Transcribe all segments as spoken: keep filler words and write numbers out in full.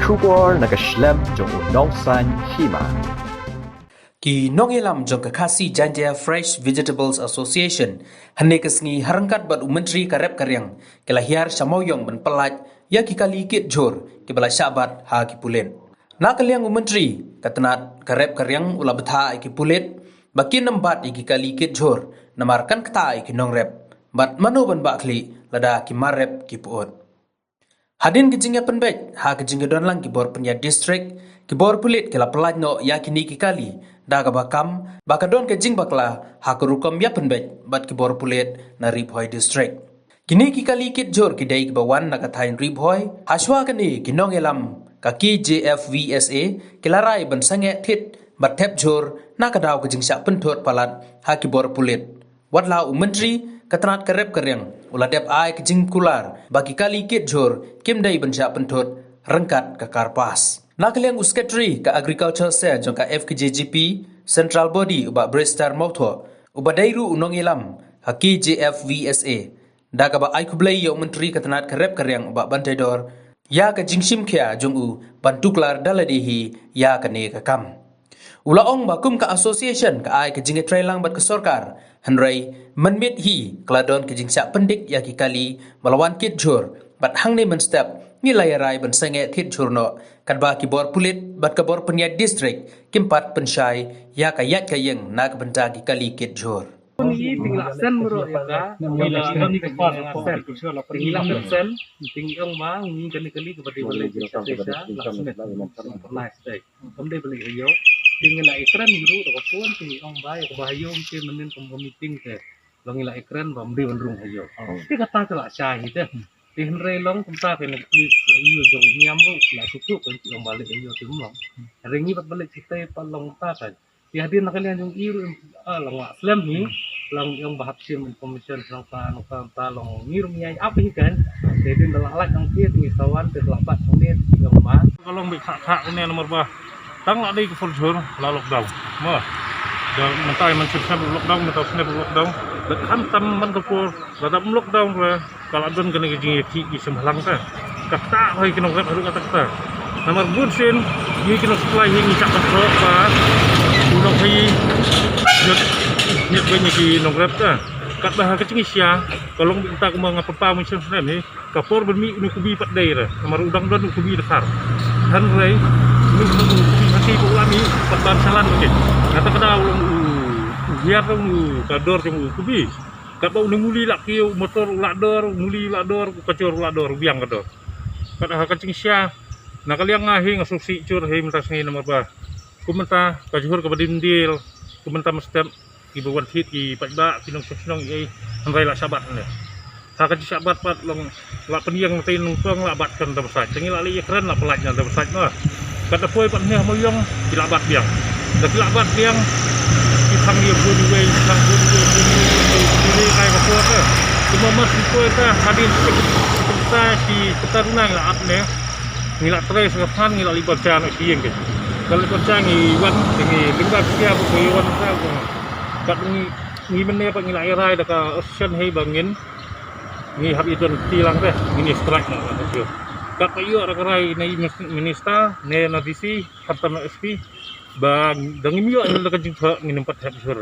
Khubor na ka shlem jong u Nongsaiñ Hima. Ki nongïalam jong ka Khasi Jaintia Fresh Vegetables Association hynne ka sngi ha ryngkat bad u Myntri ka rep ka riang ki la hiar sha Mawïong ban pyllait ïa ki kali kit jhur kiba la shah bat ha ki pulit. Na ka liang u Myntri ka tnat ka rep ka riang u la bthah ïa ki pulit ba kin ym bat ïa ki kali kit jhur namar kan ktah ïa ki nongrep bad mano ban bah khlieh lada ki mar rep ki pyut. Hadien ka jingïapynbeit ha ka jingïadonlang ki bor pynïaid district, ki bor pulit ki la pyllait noh ïa kine ki kali da kaba kam ba ka don ka jingbakla ha ka rukom ïapynbeit bad ki bor pulit na Ri Bhoi District. Kine ki kali kit jhur ki dei kiba wan na ka thaiñ Ri Bhoi. Hashwa kane ki nongïalam ka K J F V S A ki la rai ban sangeh thied bad thep jhur na ka daw ka jingshah pynthut palat ha ki bor pulit. Wat la u Myntri ka tnat ka rep ka riang u la dep ai ka jingkular ba ki kali kit jhur kim dei ban shah pynthut ryngkat ka kar pass. Na ka liang u Secretary ka Agriculture Cell jong ka F K J G P Central Body u Bah Brewster Mawthoh uba dei ruh u nongïalam ha K J F V S A da kaba ai khublei ïa u Myntri ka tnat ka rep ka riang u Bah Banteidor ïa ka jingshim khia jong u ban tuklar da lade hi ïa kane ka kam. U la ong ba kum ka association ka ai ka jingïatreilang bad ka sorkar, hynrei mynmiet hi ka la don ka jingshah pyndik ïa ki kali ba la wan kit jhur bad hangne mynstep ngi la ïarai ban sangeh thied jhur noh katba ki bor pulit bad ka bor pynïaid district kim pat pynshai ïa ka ïaid ka ïeng na ka bynta ki kali kit jhur. Ngi te ngi la send mrok ïa ka, ngi la, ngi la send, te ngi ong ba ngi kane kali kaba dei ban leit sha station, la send. Kam dei ban leit ha ïew. Te ngi la ïakren hi ruh da ka phone, te ngi ong ba ïa kaba ha ïew te mynnin kam ka meeting te. Long ngi la ïakren ba ym dei ban rung ha ïew. Te kata te la shai hi te. Te hynrei long kumta kane ka police ïew jong u Niam ruh la shu thuh kan, te ong ba leit ha ïew te ym long. Hynrei ngi pat ba leit shatei pat long kumta kan. Te hadien na ka liang jong i ruh, ah, long la slem hi, long ïong ba hap shim information nangta nangta nangta long ngi ruh ngi ai ap hi kan. Te hadien da la lait nangta te ngi sa wan te la bat hangne te ïong ba. Ka long beit khah khah une namar ba tang la dei ka por jhur la lockdown. Mo. Da mynta i mynsiem snem lockdown, mynta snem lockdown. Da khamtam man ka por lada ym lockdown re. Ka la don kane ka jingïakhih ki sngewbha lang te. Kata hoi ki nongrep haduh katta katta. Namar bun sien ngi ki nongsupply hi ngi shah kynthok ba u nonghiar ñiat beiñ ïa ki nongrep te. Katba ha ka jingshisha ka long beit ta kumba nga pynpaw mynsiem snem hi. Ka por ban mih une u kubi pat dei re. Namar u dang don u kubi dkhar. Hynrei une u kubi ha ki ba u la mih pat ban shalan u kit. Kata ka daw u hiar dong u ka dor jong u kubi. Katba une u muli la kiew, u motor u la dor, u muli u la dor, u kajor u la dor, u biang ka dor. Katba ha ka jingshisha na ka liang nga hi nga sngewsih jur hi mynta sngi namar ba kum mynta ka jhur kaba dindil, kum mynta mynstep kiba wan thied ki paidbah ki nongshong shnong ei hynrei la shah bat ne. Ha ka jingshah bat pat long la pynïeng na tei nongtong la bat kan da ba sait. Te ngi la leit ïakren la pyllait na da ba sait noh. Kat da poi pat ne ha Mawïong ki la bat biang. Da ki la bat biang ki thang ïa bun wei, ki thang bun wei, bun wei, bun wei, bun wei, kai ka por ka. Kumba mar ki poi ka hadien ki kita ki kita runa ngi la ap ne. Ngi la trei sa ka phan ngi la leit bad ja na ki ïeng ka. Ka leit bad ja ngi wan ngi leit bad ja bu ngi wan ka. Kat ngi ngi mynne pat ngi la ïa rai da ka option hei ba ngin ngi hap ïa don ti lang te ngin ïa strike na ka jur. Kat ba ïoh da ka rai na i mis-, minister ne na D C khamtam na S P ba da ngim ïoh ïa da ka jingthoh ngin ym pat hap jur.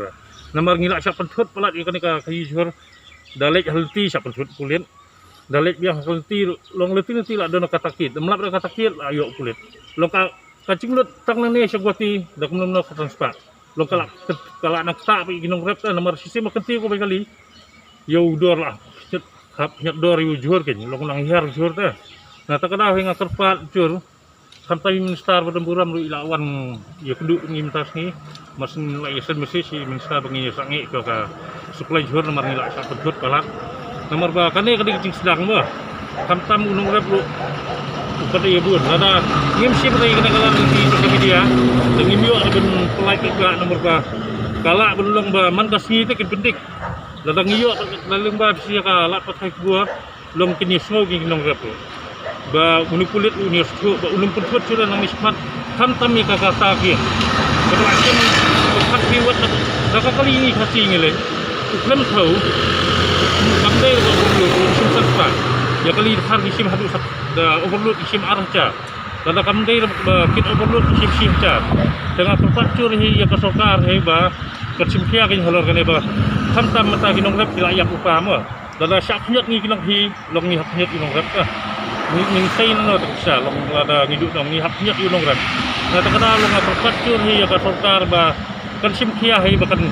Namar ngi la shah pynthut palat ïa kane ka ka jur da leit ha lynti shah pynthut pulit. Da leit biang ha ka lynti long lynti lynti la don ka takit. Da mlap da ka takit la ïoh pulit. Long ka ka jinglut tang nangne sha Guwahati da kumno kumno ka transfer. Long ka la ka la nang ktah ba ki nongrep ta namar shisien ma kynti ko ba kali. Ïa u dor la hap hap dor ïa u jhur ken long nang hiar jhur ta. Na ta ka daw hi nga kyrpad jur. Khamtam i minister ba dang burom ruh i la wan ïa kynduh ngi mynta sngi. Mar syn la ïa send message i minister ba ngi ïa sangeh ïa ka supply jhur namar ngi la shah pynthut palat. Namar ba kane ka dei ka jingsdang ba khamtam u nongrep ruh u pat ïa bun lada ngim shim ïa kane ka lad lynti social media. Da ngim ïoh ban pyllait ka namar ba ka lah ban long ba man ka sngi te kin pyndik. Lada ngi ïoh ka lyngba bisi ka lad pathai kbua. Long kin ïa sngew ki nongrep ruh ba une u pulit u ïa sngewthuh ba u nym pynthut shuh nangne shakhmat. Khamtam ïa ka kata ki ba ka la kem ka khat ki wat da ka kali ngi Khasi ngi leh. U khlem thaw kam dei ba overload u shim san spah. Ïa kali dkhar ki shim haduh sat da overload ki shim ar hajar. Lada kam dei ba kit overload shim shim char. Te nga kyrpad jur hi ïa ka sorkar hi ba kan shim khia kane halor kane ba khamtam mynta ki nongrep ki la ïap u pam. Lada shah khñiot ngi ki long hi long ngi hap khñiot ïa u nongrep ka. Ngi ngi sei no te sha long lada ngi duh nong ngi hap khñiot ïa u nongrep. Nga te ka da long nga kyrpad jur hi ïa ka sorkar ba kan shim khia hi ba kan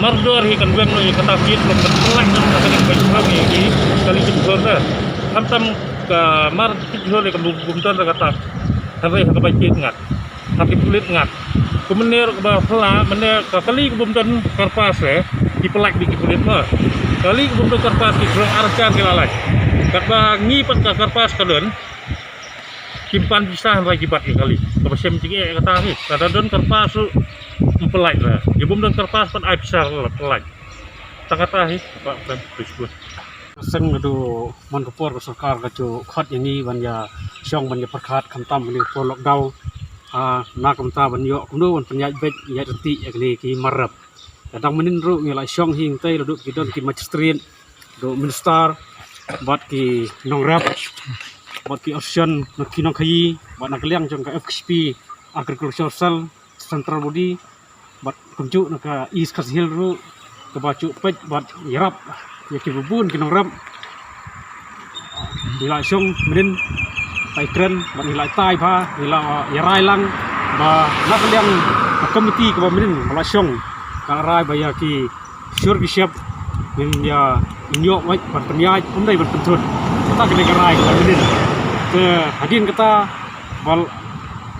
mardor hi kan weng noh ïa kata kit long kan pynlait noh kata kit ba jur hi ïa ki kali kit jur ta. Khamtam ka mar kit jur hi kan bum bum don kata. Hynrei ha ka ba kit ngat. Ha ki pulit ngat. Kumne ruh ba phylla mynne ka kali ka bum don karpas eh ki pynlait bad ki pulit ma. Kali ka bum don karpas ki jur ar jar ki la lait. Katba ngi pat ka karpas ka don. Kim pan pisa hynrei ki bat ïa kali. Kaba shem jingeh kata hi. Lada don karpas ruh ym pynlait ra. Ïa bym don karpas pat ai pisa la pynlait. Tang kata hi ba pem pis bun. Seng ka du man ka por ka sorkar ka ju khot ïa ngi ban ïa shong ban ïa pyrkhat khamtam kane ka por lockdown. Ah, na ka bynta ban ïoh kumno ban pynïaid beit ïaid ryntih ïa kine ki mar rep. Te dang mynnin ruh ngi la shong hi ngi tei la duh ki don ki magistrate, duh minister, bad ki nongrep, bad ki opposition na ki nongkhaïi, bad na ka liang jong ka F K P Agriculture Cell Central Body, bad kumjuh na ka East Khasi Hills ruh kaba ju peit bad ïarap ïa ki bun ki nongrep. Ngi la shong mynnin, la ïakren bad ngi la tai bha, ngi la ïarai lang ba na ka liang ka komiti kaba mynnin ba la shong ka la rai ba ïa ki shur ki shep ngin ïa ïoh wait ban pynïaid, ym dei ban pynthut. Kata ka dei ka rai kaba mynnin. Te hadien kata ba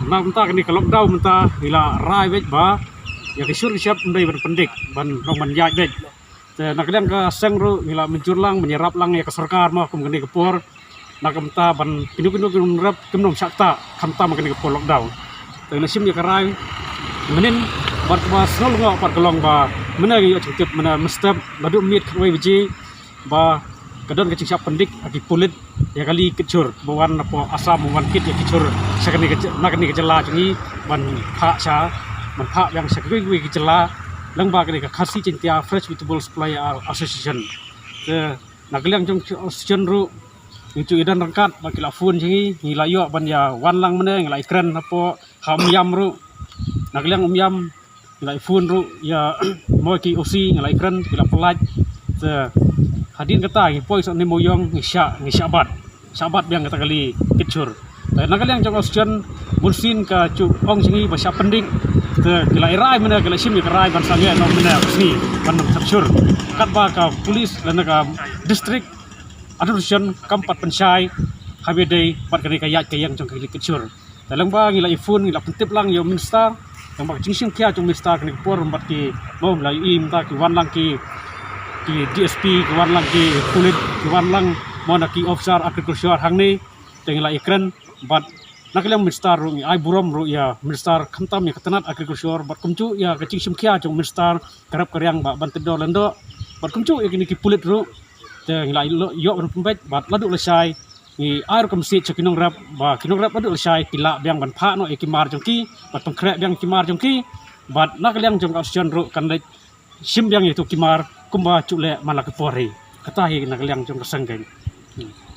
na mynta kane ka lockdown mynta ngi la rai wait ba ïa ki shur ki shep ym dei ban pyndik ban long ban ïaid beit. Te na ka liang ka seng ruh ngi la mynjur lang mynjur lang ïa ka sorkar ma kum kane ka por. Na ka bynta ban kino kino ki nongrep kim nang shah ktah khamtam kane ka por lockdown. Te ngi la shim ïa ka rai mynnin bad kaba sngewlyngngoh pat ka long ba mynne ngi ïoh jingtip mynne mynstep naduh miet khatwei baje ba ka don ka jingshah pyndik ha ki pulit ïa kali kit jur ba wan napoh Assam ba wan kit ïa ki jur sha kane ka j-, na kane ka jylla jong ngi ban phah sha, ban phah biang sha kiwei kiwei ki jylla lyngba kane ka Khasi Jaintia Fresh Vegetable Supplier Association. Te na ka liang jong ki association ruh ngi ju ïadon ryngkat bad ki la phone jong ngi, ngi la ïoh ban ïa wan lang mynne, ngi la ïakren hapoh ha Umiam ruh. Na ka liang Umiam ngi la phone ruh ïa mo ki O C ngi la ïakren ki la pynlait. Te hadien kata ngi poi sha ne Mawïong ngi shah, ngi shah bat. Shah bat biang kata kali kit jur. Te na ka liang jong association bun sien ka ju ong jong ngi ba shah pyndik. Te ki la ïarai mynne ki la shim ïa ka rai ban sangeh noh mynne ka sngi ban nang thep jur. Katba ka police lane ka district administration kam pat pynshai ha ba dei bad kane ka ïaid ka ïeng jong kali kit jur. Te lyngba ngi la i phone ngi la pyntip lang ïa u minister. Lyngba ka jingshim khia jong u minister kane ka por bad ki mo la i mynta ki wan lang ki, ki D S P ki wan lang ki pulit ki wan lang mo na ki officer agriculture hangne. Te ngi la ïakren bad na ka liang minister ruh ngi ai burom ruh ïa minister khamtam ïa ka tnat agriculture bad kumjuh ïa ka jingshim khia jong u minister ka rep ka riang ba ban tdor lyndoh bad kumjuh ïa kine ki pulit ruh. Te ngi la ïoh ban pynbeit bad la duh lashai ngi ai ruh ka message sha ki nongrep ba ki nongrep la duh lashai ki lah biang ban phah noh ïa ki mar jong ki bad pynkhreh biang ïa ki mar jong ki bad na ka liang jong ka association ruh kan leit shim biang ïa tu ki mar kumba ju leh man la ka por hi. Kata hi na ka liang jong ka seng kein.